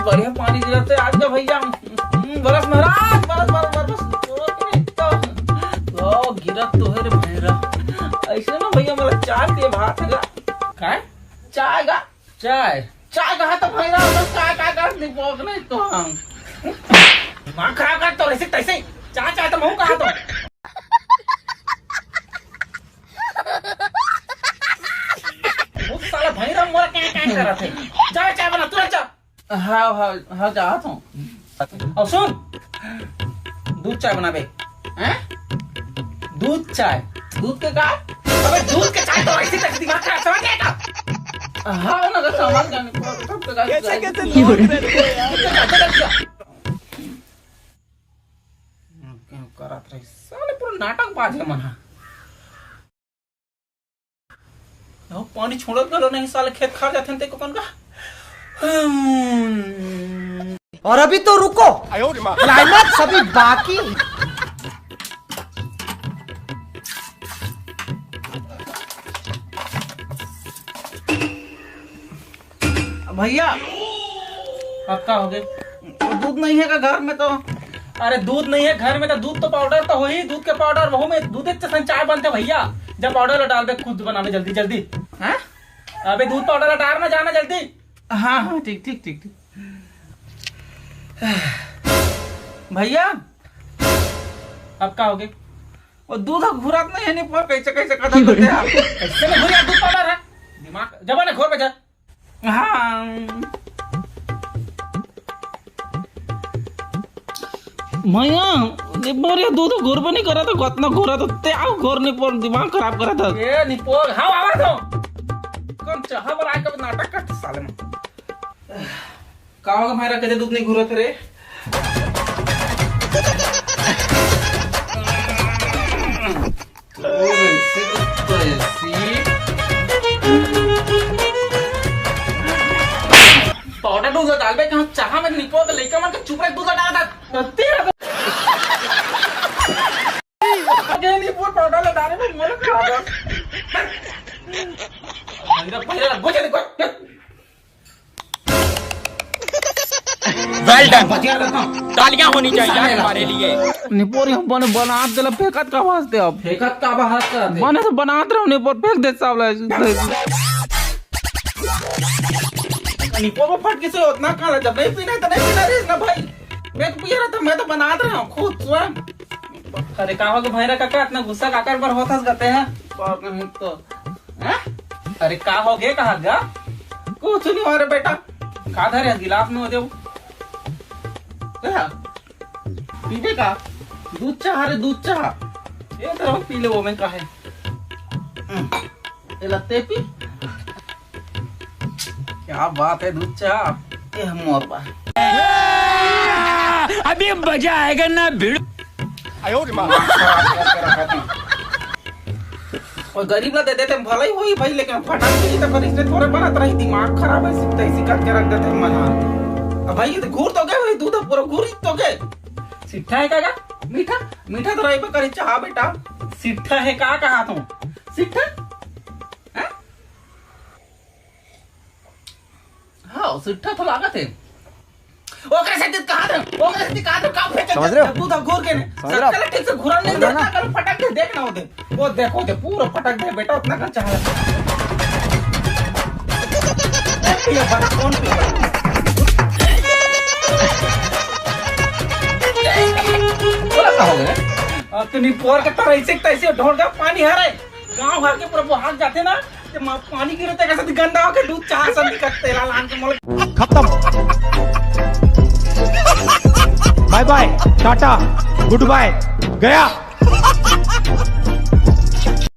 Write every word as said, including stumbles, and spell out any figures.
बढ़िया पानी गिरत हे आज का भैया। हम्म, बरस महाराज, बरस, बरस, बरस, बरस। ओ, गिरत तो हे रे भैरा। अइसे ना भैया, मोला चाय पिए भात हे गा। काय? चाय गा। चाय? चाय कहा तो भैरा, बस चाय, चाय कर निपोक नहीं तो हम। दिमाग खराब कर तो ऐसे तैसे। चाय, चाय तो महू कहा तो। वो साला भैरा मोर क्या, क्या करत हे? जा चाय बना, तुरंत जा। हाँ, हाँ, हाँ, जात हूँ। अब सुन, दूध चाय बनाबे। हैं? दूध चाय। दूध के का? अबे दूध के चाय तो ऐसी तैसी दिमाग खराब समझ गया का? हाँ, ना, तो समझ गया, नहीं, तो, तो, तो, कैसे, कैसे लोग रहते हैं यार? करत रही, साले पूरा नाटक बाज है मना। अहो, पानी छोड़त घलो नहीं, साले खेत खार जाथे न ते कोन का। हम्म। और अभी तो रुको, क्लाइमैक्स अभी बाकी। भैया, अब का हो गए? दूध नहीं है का घर में तो? अरे दूध नहीं है घर में तो, दूध तो पाउडर तो होही, दूध के पाउडर, वहू में दूध के संग चाय बनथे भैया। जब पाउडर ला डालबे खुद बनाबे जल्दी जल्दी। हैं? अबे दूध पाउडर ला डाल ना जाना जल्दी। हाँ, हाँ, ठीक, ठीक, ठीक, ठीक। भैया, अब का हो गए? वो दूध ह घुरत नहीं है, नहीं पर कैसे, कैसे करत होते हैं? कैसे नहीं घुरिया दूध पाउडर है? दिमाग, जब ना घोर बजा। हाँ। भैया, ये बोरिया दूध घोर पे नहीं करा था, कतना घोरा था, ते आओ घोर नहीं पर दिमाग खराब करा था। ये निपोर, हाँ, आवा तो। कौन चाहा पर आके नाटक करते साले में। का होगा भाई, रख दे, दूध नहीं घुरत रे। पाउडर दूध डालबे कहाँ चाहा में निपोर के लइका मन के चुप रह, दूध डाल दे। तेरा तो आगे निपोर पाउडर डाले में मोला खा दे। पहिला, पहिला, बुझे देखो। Well done. तालियां होनी चाहिए तुम्हारे लिए। निपोर हम बने बनात देला, फेंकत का वास्ते अब। फेंकत का वास्ते? बने तो बनात रहो, निपोर फेंक दे सब ला। निपोर में फट किसे उतना काला, जब नहीं पीना है तो नहीं पीना रे ना भाई। मैं तो पी रहा था, मैं तो बनात रहा हूँ खुद स्वयं। अरे का हो गए भैरा काका, इतना गुस्सा काकर पर होत हस गते हैं? और नहीं तो, हैं? अरे का हो गए कहा गा? कुछ नहीं हो रे बेटा। का धरे हस गिलास में हो देव? क्या? पीबे का? दूध चाह रे, दूध चाह। ये तरह पी ले वो में का है? हम्म। ये लत्ते पी। क्या बात है दूध चाह। ये मोर बा। अभी मजा आएगा ना भिड़ू। और गरीब ला दे देते भला ही वही भाई, लेकिन फटाक से तो पर इसने थोड़े बनत रही, दिमाग खराब है, सिर्फ तैसी करके रख देते मना। अब भाई ये तो घूर तो गए भाई, दूध पूरा घूर तो गए। सिट्ठा है का, का? मीठा, मीठा तो रही पर करी चाह बेटा। सिट्ठा है का कहा तू? सिट्ठा? हैं? हाँ, सिट्ठा तो लागत है। ओकरे से दित कहा था? ओकरे से दित कहा था? का फेंके? समझ रहे हो? दूध घूर के ने। समझ रहे हो? ठीक से घुरा नहीं समझ रहे हो देता, ना? कल फटक दे, देख ना होते। वो देखो, दे पूरा फटक दे बेटा, उतना का चाह। ये बड़ा कौन पी? बोला का हो गया? अब तो निपोर के तरह ऐसे तैसे ढोल का पानी आ रहा है। गांव भर के पूरा बहाग जाते ना, ते मा-, पानी गिरे ते कैसे गंदा होके दूध चाह संदी का तेला लान के मोल। खत्म। बाय बाय, टाटा, गुड बाय, गया।